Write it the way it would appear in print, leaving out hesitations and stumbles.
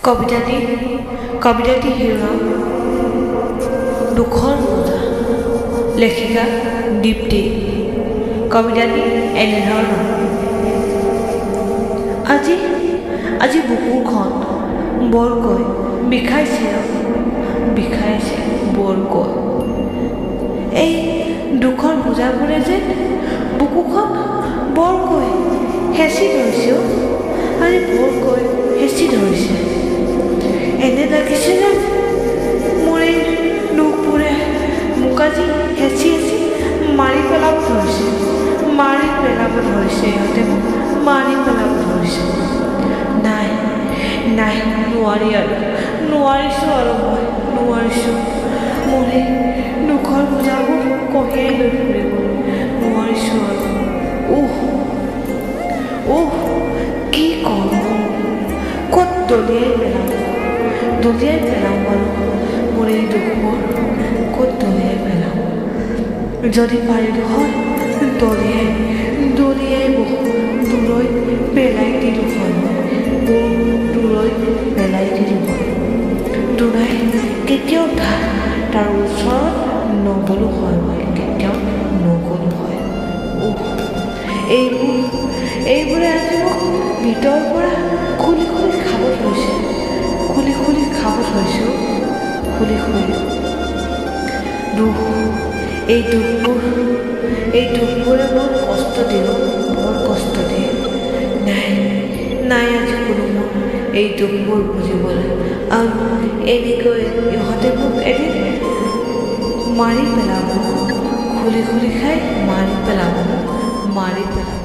কবিতাটি শিৰোনাম দুখৰ বোজা, লেখিকা দীপ্তি। কবিতাটি এনেধৰণৰ। আজি আজি বুকুখন বৰকৈ বিষাইছে, বিষাইছে বৰকৈ। এই দুখৰ বোজাবোৰে যেন বুকুখন বৰকৈ হেঁচি ধৰিছে, আজি বৰকৈ হেঁচি ধৰিছে। এনে লাগিছে যেন মোৰ এই দুখবোৰে মোক আজি হেঁচি হেঁচি মাৰি পেলাব ধৰিছে, মাৰি পেলাব ধৰিছে, ইহঁতে মোক মাৰি পেলাব ধৰিছে। নাই নাই, নোৱাৰি আৰু, নোৱাৰিছোঁ আৰু, মই নোৱাৰিছোঁ। মোৰ এই দুখৰ বোজাবোৰ কঢ়িয়াই লৈ ফুৰিব নোৱাৰিছোঁ আৰু। উহ উহ, কি কৰোঁ, ক'ত দলিয়াই পেলাওঁ, দলিয়াই পেলাওঁ বাৰু মোৰ এই দুখবোৰ ক'ত দলিয়াই পেলাওঁ। যদি পাৰিলোঁ হয় দলিয়াই দলিয়াই বহু দূৰৈত পেলাই দিলোঁ হয়, বহু দূৰৈত পেলাই দিলোঁ হয়। দুনাই কেতিয়াও তাৰ ওচৰত নগ'লোঁ হয়, মই কেতিয়াও নগ'লোঁ হয়। উহ, এইবোৰে আজি মোক ভিতৰৰ পৰা খুলি খুলি খাব ধৰিছে, খুলি খুলি খাব ধৰিছোঁ, খুলি খুলি। দুখ, এই দুখবোৰে বৰ কষ্ট দিয়ে, বৰ কষ্ট দিয়ে। নাই নাই, আজি কোনো মোৰ এই দুখবোৰ বুজিবলৈ। আৰু এনেকৈ ইহঁতে মোক এদিন মাৰি পেলাব, খুলি খুলি খাই মাৰি পেলাব, মোক মাৰি পেলাব।